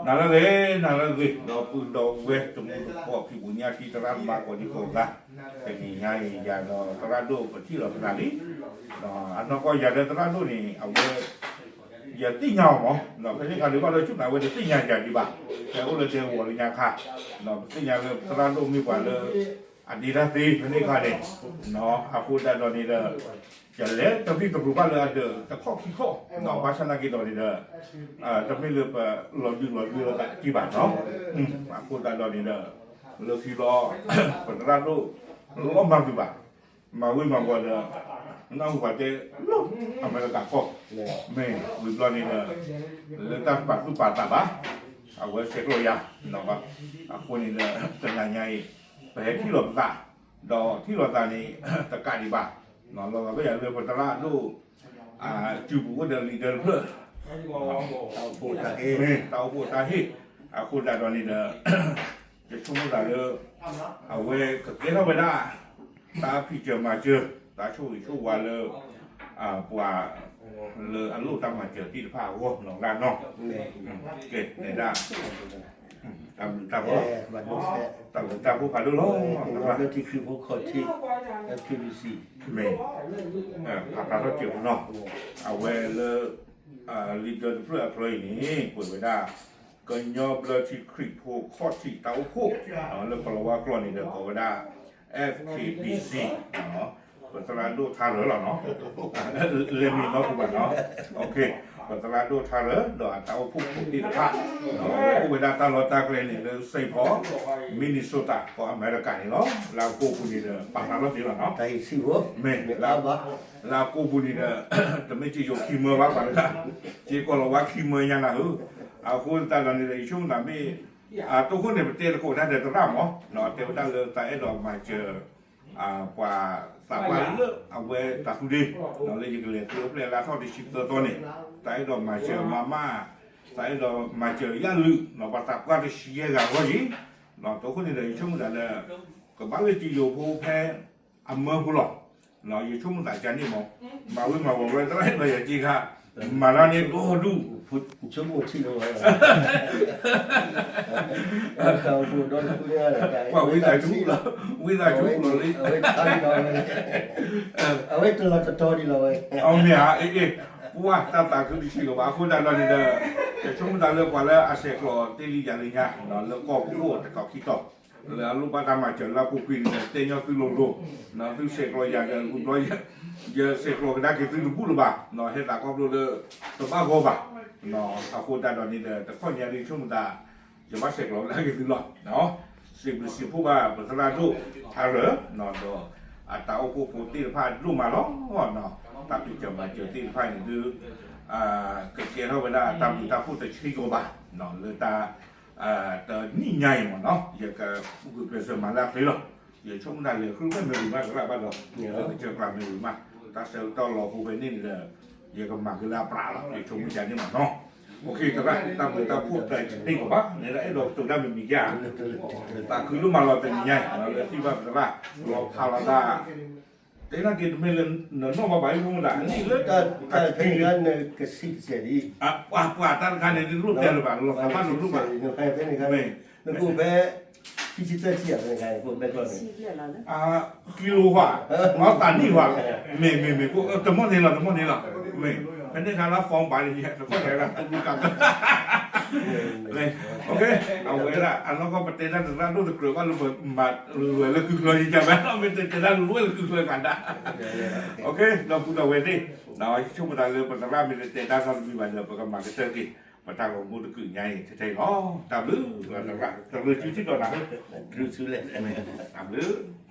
နၤလၢအဂ့ၤ, နၤလၢအဂ့ၤ, ဒီပုၢ်ဒီဝဲၢ်တံၤသကိး ဖံဖုညါ တံၤသရၣ်သမါကိးဒံကိးဂၤ, တနံၤညါအံၤ ယၤဒီးသရၣ်ဒိၣ်ပထံၣ်လိာ်ပသးလံ, အနီၢ်ကီၢ်ယၤဒီးသရၣ်ဒိၣ်န့ၣ် အဝဲ ယသ့ၣ်ညါအီၤမး, ဖဲန့ၣ်ခါဒံးဘၣ်ဒီး ဆူၣ်သးဝဲတသ့ၣ်ညါယၤဒံးဘၣ်, ဖဲအိၣ်လၢဒဲကဝီၤလၢညါခါ, ပသ့ၣ်ညါလၢသရၣ်ဒိၣ်မ့ၢ်ပှၤလၢ အဒ့တၢ်သ့ဖဲန့ၣ်ခါန့ၣ်, အဃိသတးဒီးန့ၣ်ဒီး ယလဲၤတရံးတရူးဘၣ်လၢအဒၢးတခီၣ်ခံခီၣ်, ဘၣ်ဆၣ်သနာ်က့ဒီးန့ၣ်ဒီး တမ့ၢ်လၢပလီၤဒုးလီၤဒုးလိာ်သးတံၢ်ဘၣ်နီၤ, အဃိသတးဒီးန့ၣ်ဒီး လၢခံလီၤ ပသရၣ်ဒိၣ် လီၤမၢ်ကွံာ်ဘၣ်, မၤဝံၤမၤဝီၤဒီး နၢ်ဟူပှၤတဲလၢအမဲရကၤကီၢ်, မ့ၢ်ဝံၤဘျီန့ၣ်ဒီး လၢတၢ်ပာ်သူၣ်ပာ်သးဘၣ်, အဝဲဆဲးကျိးယၤ, အဃိန့ၣ်ဒီး တနံၤညါအံၤ ပဟဲထံၣ်လိာ်ပသး, ဒီးထံၣ်လိာ်သးန့ၣ် တကးဒံးဘၣ်, လီၤဂာ်ဘၣ်ယၤလၢပသရၣ်ဒိၣ် စုပူၤအိၣ်ဒီးလံာ်ဒၢတဖျၢၣ်, မ့ၢ်တၢ်အိၣ်ဖှိၣ်တၢ်ဟ့ၣ်, အဃိသတးဒီးန့ၣ်ဒီး ယဆိကမိၣ်သးလၢ အဝဲကကဲထီၣ်ဝဲဒၣ် တၢ်ဖံးစၢၤမၤစၢၤ တၢ်ဆိၣ်ဂ့ၤဆိၣ်ဝါလၢ ပှၤလၢအလိၣ်တၢ်မၤစၢၤသ့ၣ်တဖၣ်အဂီၢ်နီၤဒၣ်နီၤ, ကဲန့ၣ်ဒၣ် တၢ်ဘျုးတၢ်ဖှိၣ်, တၢ်ဘျုးတၢ်ဖှိၣ်ဖးဒိၣ်လီၤ, လၢဘျၢထံခရံာ်ဖိခီၣ်ထံး FKBC မ့ၢ် ဖးဖျါထီၣ်စၢၤပနီၤ, အဝဲလၢ လံာ်ဒၢတဖျၢၣ်အချၢအံၤန့ၣ် ကွဲးဝဲဒၣ် ကညီဘျၢထံခရံာ်ဖိခီၣ်ထံးတၢ်အိၣ်ဖှိၣ်, လၢကီၢ်လၤဝါကျိာ်န့ၣ်ဒီးကိးဝဲဒၣ် FKBC, ပသရၣ်ဒိၣ်ထါရၢၢ်လီၤနီၤ, လဲၤမံၤနီၢ်ပူၤဘၣ်နီၤ, ပသရၣ်ဒိၣ်ထါရၢၢ် ဒီးအတၢ်အိၣ်ဖှိၣ်ဖိသ့ၣ်တဖၣ်, အိၣ်ဝဲဒၣ်တၢ်လီၢ်တၢ်ကျဲန့ၣ်လၢ Saint Paul, Minnesota ကီၢ်အမဲရကၤန့ၣ်လီၤ, လၢအကိာ်ပူၤန့ၣ်ဒီး ပာ်ဖျါထီၣ်သ့လီၤနီၤ, မ့ၢ် လၢအကိာ်ပူၤန့ၣ်ဒီး တမ့ၢ်စ့ယိၤခံမၢဘၣ်ပှၤတဂၤ, စ့ကီၢ်လၤဝါခံမၢညါနၤဧၢ, အဃိသတးဒီးန့ၣ်ဒီး ယဆိကမိၣ်သးမ့ၢ် အတိခိၣ်န့ၣ် ပတဲသကိးတၢ်ဒီးသရၣ်မး, တဲဝဲဒၣ်လၢသးအဲၣ်ဒိးမၤစၢၤ ပှၤသးပှၢ်လၢအဝဲတၢ်သူဒ့, လၢယကလဲၤသုအိၣ်ဖျဲၣ်လၢထီၣ်တဆံသၢသီန့ၣ်, သးအဲၣ်ဒိးမၤစၢၤမၤမၢ်, သးအဲၣ်ဒိးမၤစၢၤယၢ်လုး, ပှၤသးပှၢ်တဆံယဲၢ်ဂၤအဂီၢ်ယံၤ, တိခိၣ်န့ၣ်ဒီး ယဆိကမိၣ်သးလၢ ကဘၣ်လၢစ့ယိၤဖိဖဲ အမၢဖိလီၤ, ယဆိကမိၣ်သးကန့ၣ်မး, မၤဝံၤမၤဝီၤဝဲသရၣ်အဲၣ်ဒိးယၤက့ခါ, မၤတၢ်န့ၣ်ဒိၣ်ဒူၣ်, ဆိကမိၣ်ထံၣ်လီၤဝဲ တၢ်အိၣ်ဖှိၣ်ဒီတဖုန့ၣ် ပှၤဝံသးဆူၣ်လီၤ, ဝံသးဆူၣ်လီၤလံ, အဝဲတလီၤတတီၤဒံးလီၤဝဲ, အမ့ၢ်ဧါ, အ့ၣ်အ့ၣ်, ပှၤတၢ်သးခုတဆံးလီၤဘၣ်, အဃိသတးဒီးန့ၣ်ဒီး ယဆိကမိၣ်သးလၢပှၤလၢအဆဲးကျိးတ့ၢ်လံယၤလၢညါ, လၢကီၢ်ပူၤအိၣ်တကီၢ်ခံတီၤ လၢအလိၣ်ဘၣ်တၢ်မၤစၢၤလၢအပူၤကွံာ်န့ၣ်ဒီး တဲညီသုလိၤလိၤ, သုဆဲးကျိးယၤဒီး ဝံၤဘျီ ယဆဲးကျိးကဒါက့ၤသုတဘူၣ်လၢၤဘၣ်, ဟဲသးခီဖျိလၢ တဘၣ်ဂီၢ်ဘၣ်, အဃိသတးဒီးန့ၣ်ဒီး တခီညါဒ်ဆိကမိၣ်သး ယဘၣ်ဆဲးကျိးကဒါက့ၤသုလီၤ, စံးဘျုးစံးဖှိၣ်ဘၣ်ပသရၣ်ဒိၣ်ထါရၢၢ်, ဒီးအတၢ်အိၣ်ဖှိၣ်ဖိသ့ၣ်တဖၣ်ဒိၣ်မးလီၤ, တၢ်ဖံးစၢၤမၤစၢၤသ့ၣ်တဖၣ်န့ၣ်ဒုး ကကဲထီၣ်ဝဲဒၣ်တၢ်ဘျုးတၢ်ဖှိၣ်တဆံးကီးဘၣ်, လၢတၢ် တနံၣ်ညါအံၤမ့ၢ်နီၤ ယကဂုာ်ကျဲးစၢးမၤလၢအချ့လီၤ, ယဆိကမိၣ်တၢ်လဲၤဃုဖဲမ့ၢ်ဝံၤမးသရၣ်ဘၣ်ဒီး ကစၢၢ်ကျါမ့ၢ်ဝံၤမး, တၢ်ဆၢကတီၢ်လီၤဟိဖဲန့ၣ်န့ၣ်ဒီး ယကမၤကလၢအပြးလီၤ ယဆိကမိၣ်ယၤန့ၣ်မ့ၢ်နီၤ, သရၣ်တၢ်ဘျုးတၢ်ဖှိၣ်တဆံးကီးဘၣ် နဲဒၣ်အဲၣ်ဒိးကတိၤတၢ်မံၤမံၤယါ, သးခုဒိၣ်မးလီၤတနံၤညါအံၤ လၢထံၣ်ဘၣ်ပသရၣ် လီၤဖးလီၤသး တဲနာ်က့တမ့ၢ်လၢနနီၢ်ဘၣ်ဘၣ် ယဆိကမိၣ်သး နံၣ်လၢ တၢ်ဖဲန့ၣ်ခါနကစံးတစဲးဒ် ပှၤပှၤတၢ်တခါန့ၣ် နလိၣ်တဲလၢၤဘၣ် လီၤသးဘၣ်နလိၣ်ဘၣ် နကအိၣ်ဖဲ ဖံဆံသၢဆံယါဖဲန့ၣ်ခါ နကအိၣ်ဖဲကျီၢ်န့ၣ် ကံလိဟါ သးနံၣ်ဟါ မ့ၢ်မ့ၢ်မ့ၢ် တမီၢ်န့ၣ်လီၤ တမီၢ်န့ၣ်လီၤ မ့ၢ် ဖဲန့ၣ်ခါလၢ phone ဘၣ်န့ၣ် တခီၣ်တခါ အဝဲဒၣ် အနီၢ်ကီၢ်ပတဲတၢ်သရၣ်ဒိၣ်တကြၢးဘၣ်လၢပမၤလွဲၢ်လၢကုချၢယကဘၣ် မ့ၢ်တတဲတၢ်လွဲၢ်လၢကုချၢကဒါ ဒီပုၢ်ဒီဝဲၢ်သ့ၣ် ယဆိကမိၣ်သးလၢပသရၣ်မ့ၢ်တတဲတၢ်နီတမံၤဘၣ်ဒီး ပကမၤကတၢၢ်က့ၤ ပတၢ်ဂီၤမူတကုာ်ညါအံၤထဲထဲအံၤလီၤ တၢ်ဘျုး တၢ်ဘျုးစုထံၣ်ဒီးနၤ တၢ်ဘျုး